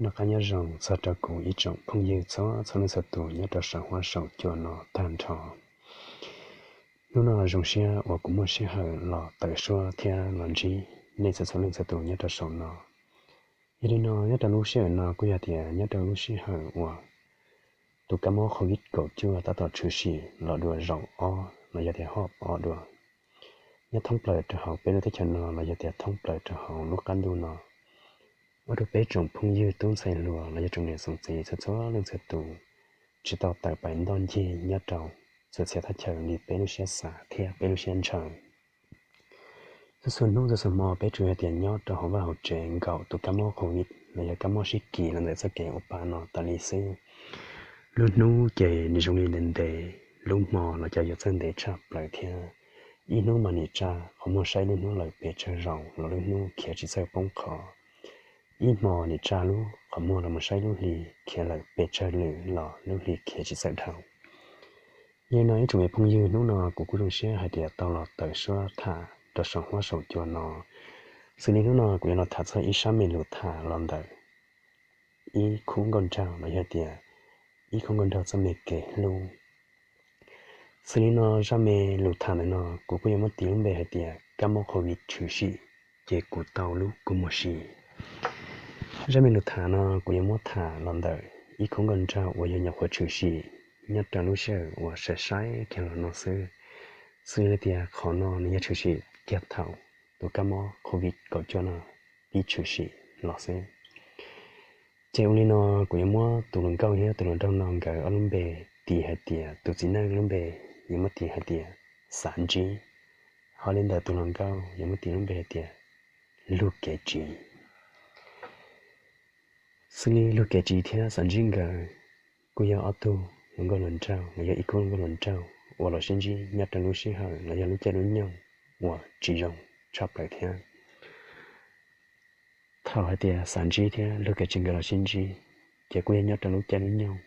Noj qab nyob zoo txog rau kuv ib tsoom phooj ywg txhua txhua leej txhua tus nyob rau saum huab saum cua no tag nrho. Hnub no zoo siab uas kuv muaj sij hawm los tawm suab thiab los ntsib nej txhua txhua leej txhua tus nyob rau saum no. Yog li no nyob rau lub sij hawm no kuj yog tias nyob rau lub sij hawm uas tus kab mob covid kaum cuaj tab tom tshwm sim los dua zaum ob los yog tias hov ob dua nyob thoob plaws rau hauv peb lub teb chaws no los yog tias thoob plaws rau hauv lub qab ntuj no. Ua rau peb tsoom phooj ywg tub ntxhais hluas los yog tsoom niam tsoom txiv txhua txhua leej txhua tus tsis tau tawm pais ntoj ncig nyob rau txhua txhia thaj chaw li peb lub siab xav thiab peb lub siab ntshaw. Txhua txhua hnub txhua txhua hmo peb tsuas yog tias nyob rau hauv vaj hauv tsev nkaum tus kab mob covid los yog kab mob sib kis los ntawm txoj kev ua pa no tas li xwb. Lub hnub ces nws zoo li ntev ntev, lub hmo los cas yuav txawj ntev tshaj plaws thiab. Ib hnub mas nim tsa qhov muag saib lub hnub lawm pes tsawg zaus los lub hnub khiav tsis txawj poob qho. Ib hmo nim tsa lub qhov muag los mus saib lub hli khiav lawm pes tsawg lwm los lub hli khiav tsis txawj dhau. Yog li no ib tsoom me phooj ywg, hnub no kuv kuj zoo siab hais tias tau los tawm suab tham rau saum huab saum cua no. Xws li hnub no kuv yuav los tham txog ib sab me lus tham los ntawm ib khub nkauj nraug los yog tias ib khub nkauj nraug txoj me kev hlub. Xws li no zaj me lus tham ntawm no kuv kuj yuav muab tis lub npe hais tias kab mob covid tshwm sim ces kuv tau lub kua muag si. Zaj me lus tham no kuv yuav muab tham los ntawm ib khub nkauj nraug uas yog nyuam qhuav tshwm sim nyob rau lub sij hawm uas saib saib kiag los no xwb. Xws li tias qhov no nws yog tshwm sim kiag thaum tus kab mob covid kaum cuaj no pib tshwm sim los xwb. Ces ua li no kuv yuav muab tus hluas nkauj thiab tus hluas nraug no nkawd ob lub npe tis hais tias tus txiv neej lub npe yuav muab tis hais tias Xav Ntsib, ho li ntawm tus hluas nkauj yuav muab tis lub npe hais tias Lug Kev Tsiv. Xws li Lug Kev Tsiv thiab Xav Ntsib nkawd kuj yog ob tug hluas nkauj hluas nraug los yog ib khub hluas nkauj hluas nraug uas los sib ntsib nyob rau lub sij hawm los yog lub caij lub nyoog uas tsis zoo tshaj plaws thiab. Thaum hais tias Xav Ntsib thiab Lug Kev Tsiv nkawd los sib ntsib, ces kuj yog nyob rau lub caij lub nyoog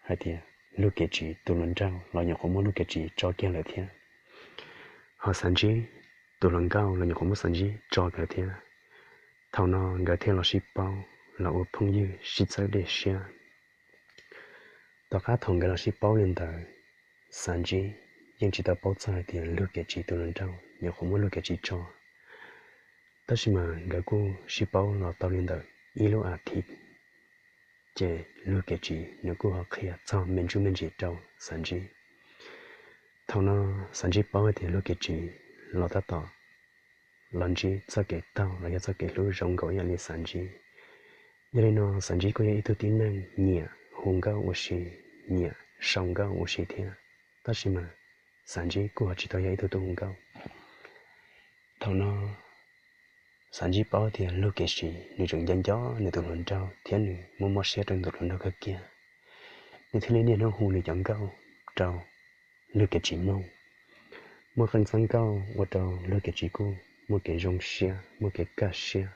hais tias Lug Kev Tsiv tus hluas nraug los nyuam qhuav muab Lug Kev Tsiv tso kiag lawm thiab, ho Xav Ntsib tus hluas nkauj los nyuam qhuav muab Xav Ntsib tso kiag lawm thiab. Thaum no nkawd thiaj los sib paub los ua phooj ywg sib txhawb dej siab. Tom qab thaum nkawd los sib paub li ntawd, Xav Ntsib yeej tsis tau paub txog hais tias Lug Kev Tsiv tus hluas nraug nyuam qhuav muab Lug Kev Tsiv tso. Tab sis mas nkawd kuj sib paub los tau li ntawm ib lub as thiv, ces Lug Kev Tsiv nws kuj ho qhia txog me ntsuj me ntsis rau Xav Ntsib. Thaum no Xav Ntsib paub hais tias Lug Kev Tsiv los tab tom los ntsib txoj kev taug los yog txoj kev hlub zoo nkaus ib yam li Xav Ntsib. Yog li no Xav Ntsib kuj yog ib tug tib neeg nyiam hu nkauj ua si, nyiam sau nkauj ua si thiab, tab sis mas Xav Ntsib kuj ho tsis tau yog ib tug tub hu nkauj. Thaum no Xav Ntsib paub tias Lug Kev Tsiv nws tseem nco nco nws tus hluas nraug thiab nws muaj mob siab rau nws tus hluas nraug kawg kiag, nws thiaj li niaj hnub hu nws cov nkauj rau Lug Kev Tsiv mloog. Muaj qee txoj nkauj ua rau Lug Kev Tsiv kuj muaj kev zoo siab, muaj kev kaj siab.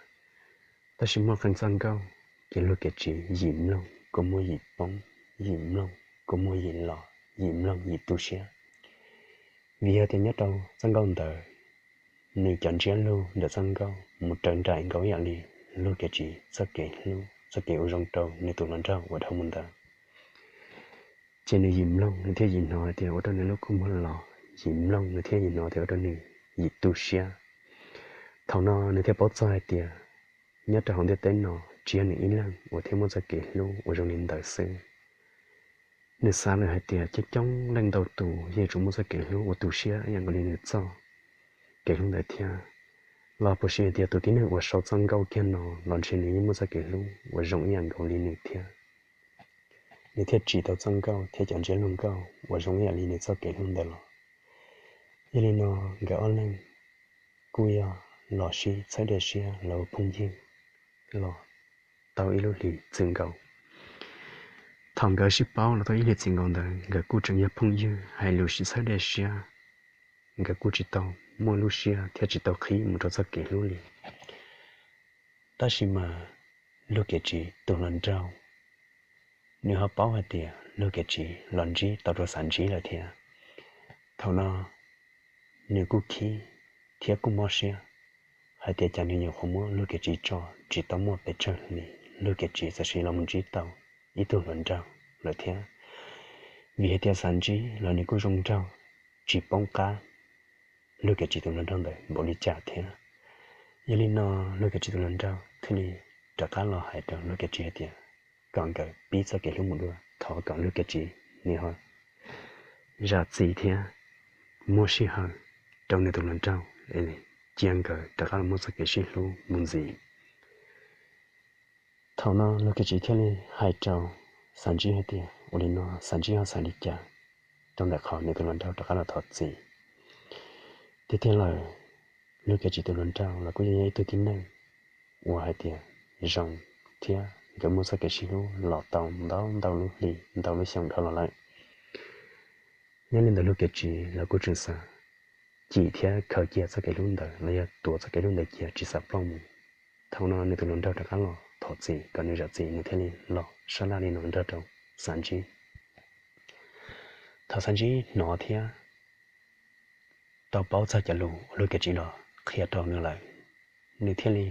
Tab sis muaj qee txoj nkauj ces Lug Kev Tsiv yim mloog kua muag yim poob, yim mloog kua muag yim los, yim mloog yim tu siab. Vim yog tias nyob rau txoj nkauj ntawd, nws cov ntsiab lus ntawm txoj nkauj mus raws nraim nkaus ib yam li Lug Kev Tsiv txoj kev hlub, txoj kev ua zoo rau nws tus hluas nraug uas dhau mus ntawd. Ces nws yim mloog nws thiaj yim hnov hais tias ua rau nws lub kua muag los, yim mloog nws thiaj yim hnov tias ua rau nws yim tu siab. Thaum no nws thiaj paub txog hais tias nyob rau hauv ntiaj teb no tsis yog nws ib leeg uas thiaj muaj txoj kev hlub uas zoo li ntawd xwb. Nws xav lawm hais tias coob coob leej ntau tus yeej tsuas muaj txoj kev hlub uas tu siab ib yam nkaus li nws txoj kev hlub ntawd thiab. Los puas siv hais tias tus tib neeg uas sau txoj nkauj kiag no los ntshe nws yeej muaj txoj kev hlub uas zoo ib yam nkaus li nws thiab, nws thiaj tsim tau txoj nkauj thiab cov ntsiab lus nkauj uas zoo ib yam li nws txoj kev hlub ntawd los. Yog li no nkawd ob leeg kuj yog los sib txhawb dej siab los ua phooj ywg los tau ib lub hlis txwm nkaus. Thaum nkawd sib paub los tau ib hlis txwm nkaus ntawd nkawd kuj tseem yog phooj ywg hais lus sib txhawb dej siab, nkawd kuj tsis tau muaj lub siab thiab tsis tau qhib mus rau txoj kev hlub li. Tab sis mas Lug Kev Tsiv tus hluas nraug, nws ho paub hais tias Lug Kev Tsiv los ntsib tau rau Xav Ntsib lawm thiab. Thaum no nws kuj khib thiab kuj mob siab hais tias cas nws nyuam qhuav muab Lug Kev Tsiv tso tsis tau muaj pes tsawg hli Lug Kev Tsiv txawm sis los mus ntsib tau ib tug hluas nraug lawm thiab. Vim hais tias Xav Ntsib los nws kuj zoo nraug, tsis poob qab Lug Kev Tsiv tus hluas nraug ntawd npaum li cas thiab. Yog li no Lug Kev Tsiv tus hluas nraug thiaj li rov qab los hais rau Lug Kev Tsiv hais tias kom nkawd pib txoj kev hlub mus dua, thov kom Lug Kev Tsiv nws ho zam txim thiab muab sij hawm rau nws tus hluas nraug, cia nkawd rov qab los muaj txoj kev sib hlub mus ntxiv. Thaum no Lug Kev Tsiv thiaj li hais rau Xav Ntsib hais tias, ua li no Xav Ntsib ho xav li cas rau ntawm qhov nws tus hluas nraug rov qab los thov txim? Tiag tiag lawm, Lug Kev Tsiv tus hluas nraug los kuj yog ib tug tib neeg uas hais tias zoo thiab nkawd muaj txoj kev sib hlub los tau ntau ntau lub hli ntau lub xyoo dhau los lawm. Nyob li ntawd Lug Kev Tsiv los kuj tseem xav cim thiab khaws cia txoj kev hlub ntawd los yog tuav txoj kev hlub ntawd cia tsis xav ploj mus. Thaum no nws tus hluas nraug rov qab los thov txim kom nws zam txim, nws thiaj li los sab laj li no nrog rau Xav Ntsib. Thaum Xav Ntsib hnov thiab tau paub txog cov lus uas Lug Kev Tsiv los qhia rau nws lawm, nws thiaj li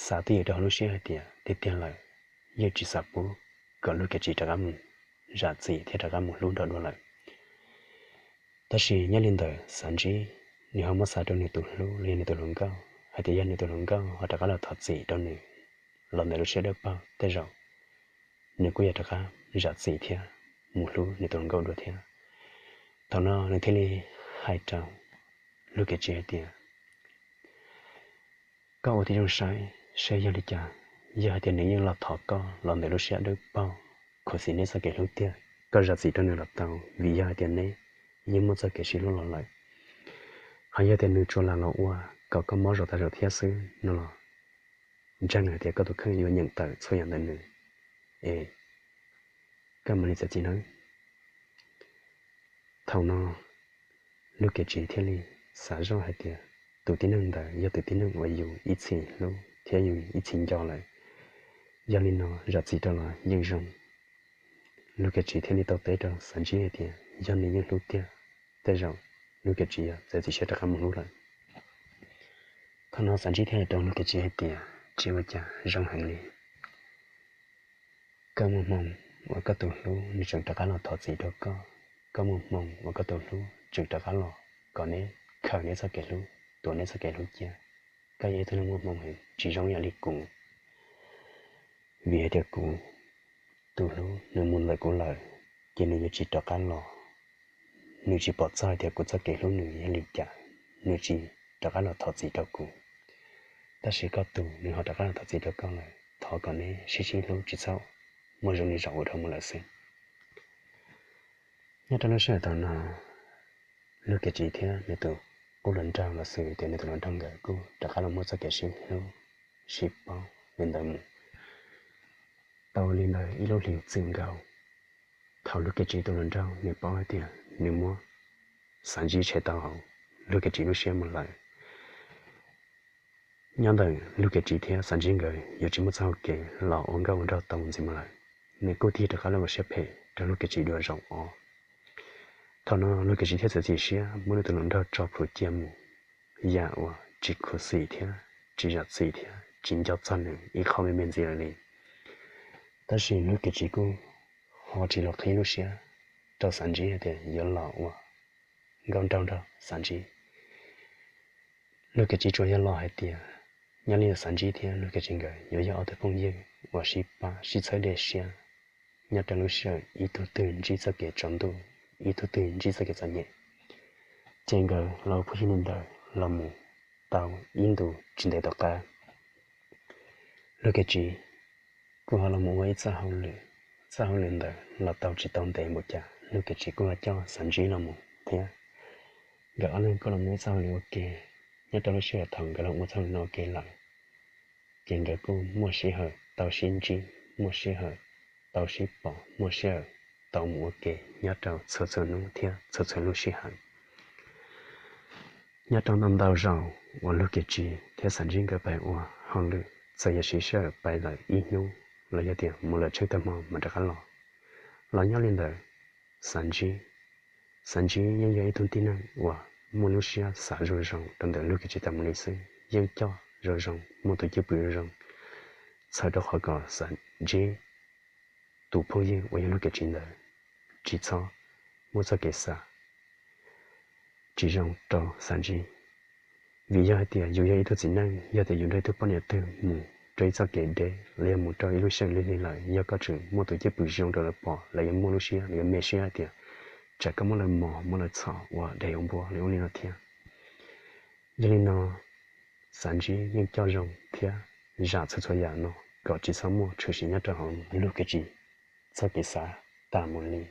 xav twj ywm rau hauv lub siab hais tias tiag tiag lawm, yeej tsis xav pub kom Lug Kev Tsiv rov qab mus zam txim thiab rov qab mus hlub nrog dua lawm. Tab sis nyob li ntawd Xav Ntsib nws ho muab xav rau nws tus hlub los yog nws tus hluas nkauj hais tias yog nws tus hluas nkauj ho rov qab los thov txim rau nws los ntawm lub siab dawb paug tej zaum nws kuj yuav rov qab zam txim thiab mus hlub nws tus hluas nkauj dua thiab. Thaum no nws thiaj li hais rau Lug Kev Tsiv hais tias, koj ua tib zoo saib saib yog li cas, yog hais tias nws yeej los thov koj los ntawm lub siab dawb paug khuv xim neb txoj kev hlub tiag, koj zam txim rau nws los tau, vim yog hais tias neb yeej muaj txoj kev sib hlub los lawm. Ho yog tias nws tsuas lam los ua kom koj mob zog tas zog thiab xwb no los ntseeg hais tias koj tus kheej yuav nyeem tawm txhua yam ntawm nws es koj mam li txiav txim nawb. Thaum no Lug Kev Tsiv thiaj li xav zoj hais tias tus tib neeg ntawd yog tus tib neeg uas yus ib txhis hlub thiab yus ib txhis nco lawm, yog li no zam txim rau los yeej zoo. Lug Kev Tsiv thiaj li tau teb rau Xav Ntsib hais tias yog nws yeej hlub tiag, tej zaum Lug Kev Tsiv yuav txiav txim siab rov qab mus hlub lawm. Thaum no Xav Ntsib thiaj hais rau Lug Kev Tsiv hais tias tsis ua cas, zoo heev li. Koj muaj hmoo uas koj tus hlub nws tseem rov qab los thov txim rau koj, koj muaj hmoo uas koj tus hlub tseem rov qab los kom neb khaws neb txoj kev hlub, tuav neb txoj kev hlub cia. Koj yog ib tug neeg muaj hmoo heev, tsis zoo yam li kuv. Vim hais tias kuv tus hlub nws mus ntawm kuv lawm, ces nws yuav tsis rov qab los. Nws tsis pom txog hais tias kuv txoj kev hlub nws yog li cas, nws tsis rov qab los thov txim rau kuv. Tab sis koj tus nws ho rov qab los thov txim rau koj lawm, thov kom neb sib sib hlub tsis txhob muaj zoo li zaum ub dhau mus lawm xwb. Nyob rau lub sij hawm thaum no, Lug Kev Tsiv thiab nws tus qub hluas nraug los xws tias nws tus hluas nraug nkawd kuj rov qab los muaj txoj kev sib hlub sib paub li ntawd mus tau li ntawd ib lub hlis txwm nkaus. Thaum Lug Kev Tsiv tus hluas nraug nws paub hais tias nws muab Xav Ntsib tshem tau hauv Lug Kev Tsiv lub siab mus lawm, nyob ntawm Lug Kev Tsiv thiab Xav Ntsib nkawd yuav tsis muaj txoj hau kev los ua nkauj ua nraug tau mus ntxiv mus lawm. Nws kuj tig rov qab los ua siab phem rau Lug Kev Tsiv dua zaum ob. Thaum no Lug Kev Tsiv thiaj txiav txim siab muab nws tus hluas nraug tso plhuav cia mus. Yam uas tsis khuv xim thiab tsis zam txim thiab tsis nco txog nws ib qho me me ntxiv lawm li. Tab sis Lug Kev Tsiv kuj ho tsis los qhib lub siab rau Xav Ntsib hais tias yuav los ua nkauj nraug nrog Xav Ntsib. Lug Kev Tsiv tsuas yog los hais tias nyob li Xav Ntsib thiab Lug Kev Tsiv nkawd yuav yog ob tug phooj ywg uas sib pab sib txhawb dej siab nyob rau lub sij hawm ib tug twg ntsib txoj kev tsaus ntuj, ib tug twg ntsib txoj kev txom nyem, ces nkawd los ua phooj ywg li ntawd los mus tau ib ntus tsis ntev tom qab. Lug Kev Tsiv kuj ho los mus ua ib txoj hauj lwm, txoj hauj lwm ntawd los tau tsis tau ntev npaum cas Lug Kev Tsiv kuj ho coj Xav Ntsib los mus thiab. Nkawd ob leeg kuj los mus ua ib txoj hauj lwm ua ke. Nyob rau lub sij hawm thaum nkawd los ua txoj hauj lwm no ua ke lawm, ces nkawd kuj muaj sij hawm tau sib ntsib, muaj sij hawm tau sib pom, muaj sij hawm tau mus ua ke nyob rau txhua txhua hnub thiab txhua txhua lub sij hawm. Nyob rau ntau ntau zaus uas Lug Kev Tsiv thiab Xav Ntsib nkawd pais ua hauj lwm, txawm yog siv sij hawm pais lawm ib hnub los yog tias mus lawm tsheej tag hmo mam rov qab los, los nyob li ntawd Xav Ntsib, Xav Ntsib yeej yog ib tug tib neeg uas muaj lub siab xav zoo zoo rau ntawm Lug Kev Tsiv tas mus li xwb, yeej coj zoo zoo, muaj tus cwj pwm zoo zoo, txhawm rau qhov kom Xav Ntsib tus phooj ywg uas yog Lug Kev Tsiv ntawd tsis txhob muaj txoj kev xav tsis zoo rau Xav Ntsib. Vim yog hais tias yus yog ib tug txiv neej, yog tias yus nrog ib tug poj niam twg mus rau ib txoj kev deb los yog mus rau ib lub sij hawm lig lig lawm, yog koj tseem muaj tus cwj pwm zoo rau lawv pom, lawv yuav muaj lub siab, lawv yuav me siab hais tias tsam koj muab lawv mos muab lawv txhom ua deg ua npua li ub li no thiab. Yog li no, Xav Ntsib yeej coj zoo thiab zam txhua txhua yam no kom tsis txhob muaj tshwm sim nyob rau hauv Lug Kev Tsiv txoj kev xav tas mus li.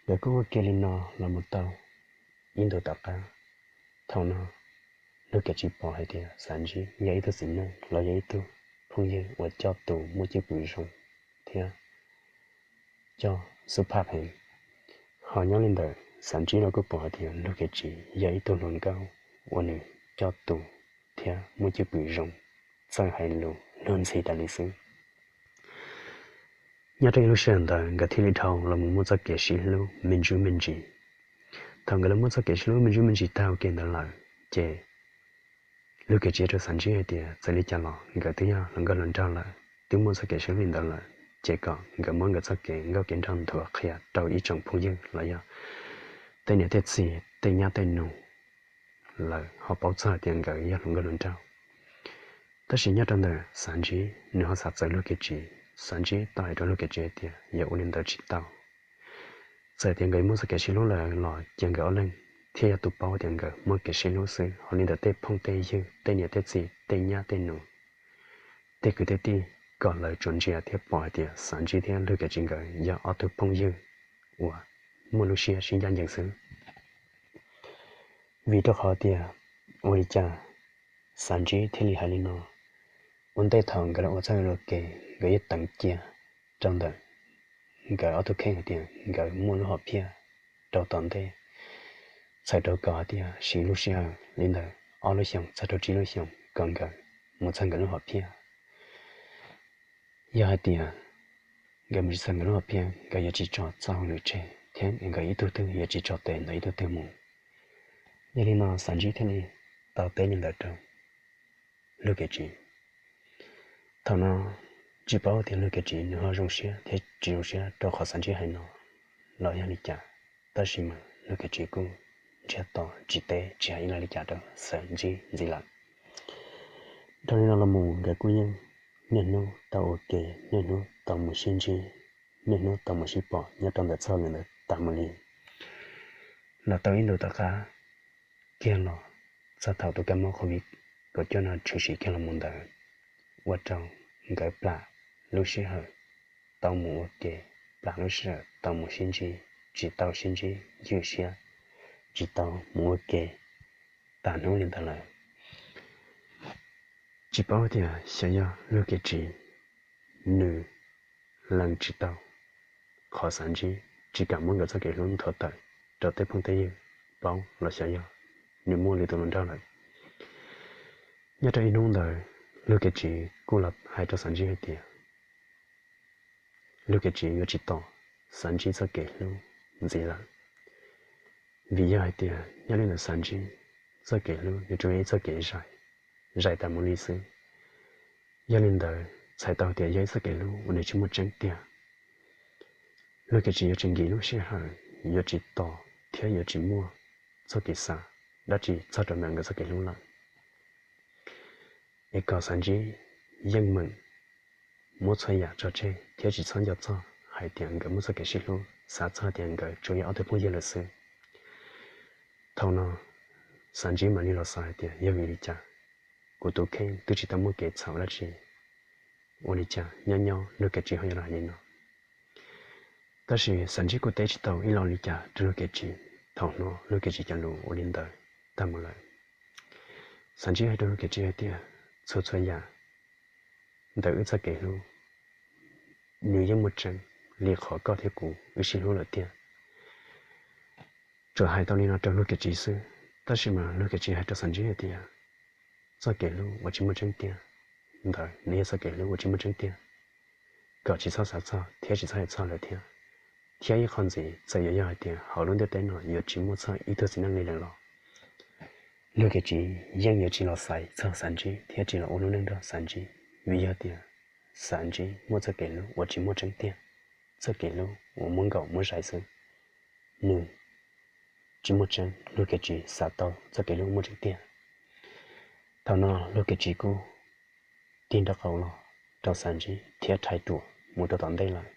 Nkawd kuj ua ke li no los mus tau ib ntus tom qab. Thaum no Lug Kev Tsiv pom hais tias Xav Ntsib yog ib tug txiv neej los yog ib tug phooj ywg uas coj tus muaj cwj pwm zoo thiab coj xub phaj heev. Ho nyob li ntawd Xav Ntsib los kuj pom hais tias Lug Kev Tsiv yog ib tug hluas nkauj uas nws coj tus thiab muaj cwj pwm zoo, txawj hais lus luag ntxhi tas li xwb. Nyob rau ib lub sij hawm ntawd nkawd thiaj li dhau los mus muaj txoj kev sib hlub me ntsuj me ntsis. Thaum nkawd los muaj txoj kev sib hlub me ntsuj me ntsis tag ua ke ntawd lawm, ces Lug Kev Tsiv rau Xav Ntsib hais tias txawm li cas los nkawd twb yog hluas nkauj hluas nraug lawm, twb muaj txoj kev sib hlub li ntawd lawm, ces kom nkawd muab nkawd txoj kev nkauj kev nraug nthuav qhia rau ib tsoom phooj ywg los yog tej niam tej txiv tej nyab tej nus lawv ho paub txog hais tias nkawd yog hluas nkauj hluas nraug. Tab sis nyob rau ntawm Xav Ntsib nws ho xav txawv Lug Kev Tsiv. Xav Ntsib tau hais rau Lug Kev Tsiv hais tias yog ua li ntawd tsis tau. Txawm tias nkawd muaj txoj kev sib hlub lawm los cia nkawd ob leeg thiaj yog tus paub tias nkawd muaj kev sib hlub xwb. Ho li ntawm tej phooj tej ywg, tej niam tej txiv, tej nyab tej nus, tej kwv tej tij, kom lawv tsuas ntsia thiab pom hais tias Xav Ntsib thiab Lug Kev Tsiv nkawd yog ob tug phooj ywg uas muaj lub siab sib ncaj ncees xwb. Vim rau qhov tias ua li cas Xav Ntsib thiaj li hais li no? Ua ntej thaum nkawd los ua txoj ua ke, nkawd yeej teev cia rau ntawm nkawd ob tug kheej hais tias nkawd muaj lub hom phiaj rau tom ntej, txhawm rau kom hais tias siv lub sij hawm li ntawm ob lub xyoos txog rau tsib lub xyoos kom nkawd mus txog nkawd lub hom phiaj. Yog hais tias nkawd mus tsis txog nkawd lub hom phiaj, nkawd yuav tsis tso txoj hauj lwm tseg thiab nkawd ib tug twg yuav tsis tso tes ntawm ib tug twg mus. Yog li no Xav Ntsib thiaj li tau teb li ntawd rau Lug Kev Tsiv. Thaum no tsis paub tias Lug Kev Tsiv nws ho zoo siab thiab tsis zoo siab rau qhov Xav Ntsib hais no los yog li cas, tab sis mas Lug Kev Tsiv kuj ntsiag to tsis teb tsis hais ib los li cas rau Xav Ntsib ntxiv lawm. Dhau li no los mus nkawd kuj yeej niaj hnub tau ua ke, niaj hnub tau mus sib ntsib, niaj hnub tau mus sib pom nyob rau ntawm txoj hauj lwm ntawd tas mus li. Los tau ib ntus tom qab kiag los, txog thaum tus kab mob Covid kaum cuaj no tshwm sim kiag los mus ntawd, ua rau nkawd plam lub sij hawm tau mus ua ke, plam lub sij hawm tau mus sib ntsib, tsis tau sib ntsib ywj siab, tsis tau mus ua ke tas hnub li ntawd lawm. Tsis paub tias xyov yog Lug Kev Tsiv nws lees tsis tau qhov Xav Ntsib tsis kam muab nkawd txoj kev hlub nthuav tawm rau tej phooj tej ywg paub los xyov yog nws muaj lwm tus hluas nraug lawm. Nyob rau ib hnub ntawd Lug Kev Tsiv kuj los hais rau Xav Ntsib hais tias Lug Kev Tsiv yuav tsis tos Xav Ntsib txoj kev hlub ntxiv lawm, vim yog hais tias nyob li ntawd Xav Ntsib txoj kev hlub yuav tsuas yog ib txoj kev zais, zais tas mus li xwb. Yog li ntawd txhais tau tias yog ib txoj kev hlub uas nws tsis muaj tseeb tiag. Lug Kev Tsiv yuav tsis nkim lub sij hawm, yuav tsis tos thiab yuav tsis muaj txoj kev xav dab tsi txog rau ntawm nkawd txoj kev hlub lawm. Es kom Xav Ntsib yeej meem muab txhua yam tso tseg thiab tsis txhob nco txog hais tias nkawd muaj txoj kev sib hlub, xav txog tias nkawd tsuas yog ob tug phooj ywg lawm xwb. Thaum no Xav Ntsib mam li los xav hais tias yog vim li cas kuv tus kheej twb tsis tau muaj kev txhaum dab tsi, ua li cas nyob nyob Lug Kev Tsiv ho yuav los hais li no. Tab sis Xav Ntsib kuj teb tsis tau ib los li cas rau Lug Kev Tsiv. Thaum no Lug Kev Tsiv cov lus ua li ntawd tag mus lawm. Xav Ntsib hais rau Lug Kev Tsiv hais tias txhua txhua yam ntawm wb txoj kev hlub nws yeej muaj tseeb li qhov koj thiab kuv wb sib hlub lawm tiag. Tsuas hais tau li no rau Lug Kev Tsiv xwb, tab sis mas Lug Kev Tsiv hais rau Xav Ntsib hais tias txoj kev hlub uas tsis muaj tseeb tiag ntawd nws yog txoj kev hlub uas tsis muaj tseeb tiag, kom tsis txhob xav txog thiab tsis txhob hais txog lawm thiab. Thiab ib qho ntxiv, txawm yuav yog hais tias hauv lub ntiaj teb no yuav tsis muaj txog ib tug txiv neej li lawm los Lug Kev Tsiv yeej yuav tsis los xaiv txog Xav Ntsib thiab tsis los ua lub neej nrog Xav Ntsib, vim yog tias xav ntsib muaj txoj kev hlub uas tsis muaj tseeb tiag, txoj kev hlub uas muab nkaum muab zais xwb, nws tsis muaj tseeb, luag kev tsis xav tau txoj kev hlub muaj tseeb tiag. Thaum no luag kev tsis kuj tig nraub qaum los rau xav ntsib thiab rhais ruam mus rau tom ntej lawm.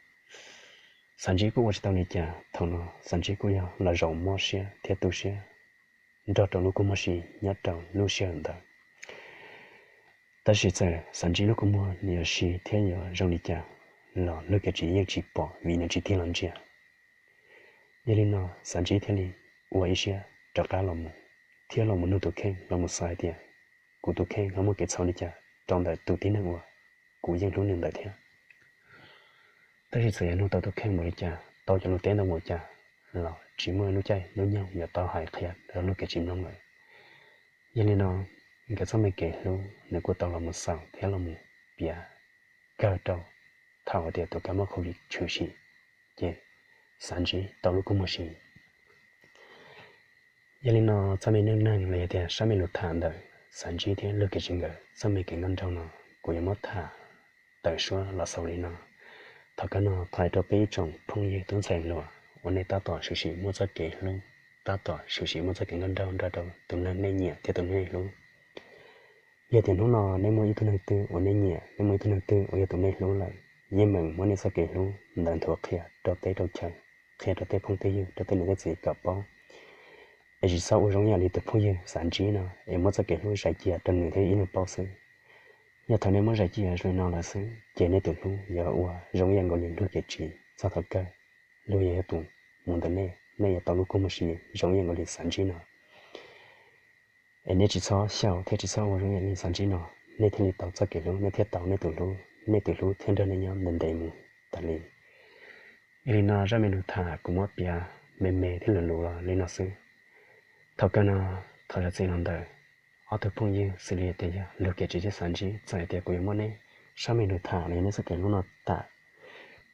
Xav ntsib kuj ua tsis tau li cas, thaum no xav ntsib kuj yog los zaum mob siab thiab tu siab nrog rau lub kua muag si nyob rau lub sij hawm ntawd. Tab sis txawm xav ntsib lub kua muag nws yuav si thiab yuav zoo li cas los luag kev tsis yeej tsis pom vim nws tsis tig los ntsia. Yog li no xav ntsib thiaj li ua ib siab rov qab los mus, thiab los mus nug tus kheej los mus xav hais tias kuv tus kheej ho muaj kev txhaum li cas rau ntawm tus tib neeg uas kuv yeej hlub nws ntawd thiab. Tab sis txawm yog nug tau tus kheej npaum li cas, tau cov lus teb ntau npaum cas los tsis muaj lub caij lub nyoog yuav tau hais qhia rau luag kev tsis mloog lawm. Yog li no nkawd txoj me kev hlub nws kuj tau los mus xaus thiab los mus piav kawg rau thaum hais tias tus kab mob covid tshwm sim, ces xav ntsib tau lub kua muag si. Yog li no txoj me neej neeg los yog tias sab me lus tham ntawm xav ntsib thiab luag kev tsis nkawd txoj me kev nkauj nraug no kuv yuav muab tham tawm suab los xaus li no. Thov kawg no thov hais rau peb ib tsoom phooj ywg tub ntxhais hluas uas nej tab tom tshwm sim muaj txoj kev hlub, tab tom tshwm sim muaj txoj kev nkauj nraug nrog rau tus neeg nej nyiam thiab tus neeg nej hlub. Yog tias hnub no nej muaj ib tug neeg twg uas nej nyiam, nej muaj ib tug neeg twg uas yog tus nej hlub lawm, yeej meem muab nej txoj kev hlub ntawd nthuav qhia rau teb rau chaw, qhia rau tej phooj tej ywg, rau tej niam tej txiv kom paub. Es tsis txhob ua zoo ib yam li tus phooj ywg xav ntsib no es muab txoj kev hlub zais cia rau nws thiab ib leeg paub xwb. Yog thaum nej muab zais cia zoo li no lawm xwb ces nej tus hlub yuav ua zoo ib yam nkaus li luag kev tsis txog thaum kawg, luag yog yog tus mus ntawm nej, nej yuav tau lub kua muag si zoo ib yam nkaus li xav ntsib no. Es nej tsis txhob xyaum thiab tsis txhob ua zoo ib yam li xav ntsib no, nej thiaj li tau txoj kev hlub, nej thiaj tau nej tus hlub, nej tus hlub thiaj nrog nej nyob ntev ntev mus tas li. Yog li no zaj me lus tham kuv muab piav me me thiab luv luv los li no xwb. Thaum kawg no thov zam txim los ntawm ob tug phooj ywg xws li tias yog luag kev tsis thiab xav ntsib, txawm hais tias kuv yuav muab neb sab me lus tham los yog neb txoj kev hlub no tham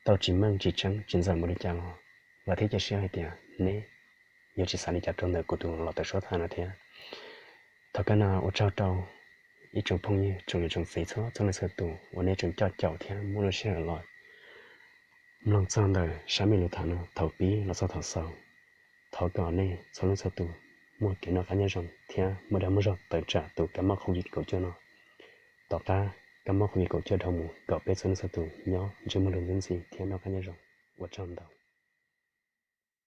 tau tsis meej tsis tseeb tsis ntxaws npaum li cas los vam thiab cia siab hais tias neb yuav tsis xav li cas rau ntawm kuv tus los tawm suab tham no thiab. Thov kawg no ua tsaug rau ib tsoom phooj ywg tsoom niam tsoom txiv txhua txhua leej txhua tus uas nej tseem coj caum thiab muaj lub sij hawm los mloog txog ntawm sab me lus tham no thaum pib los txog thaum xaus. Thov kom nej txhua leej txhua tus muaj kev noj qab nyob zoo thiab muaj dag muaj zog tawm tsam tus kab mob covid kaum cuaj no. Tom qab kab mob covid kaum cuaj dhau mus kom peb txhua leej txhua tus nyob ntsej muag lug ntxwb ntxhi thiab noj qab nyob zoo. Ua tsaug ntau.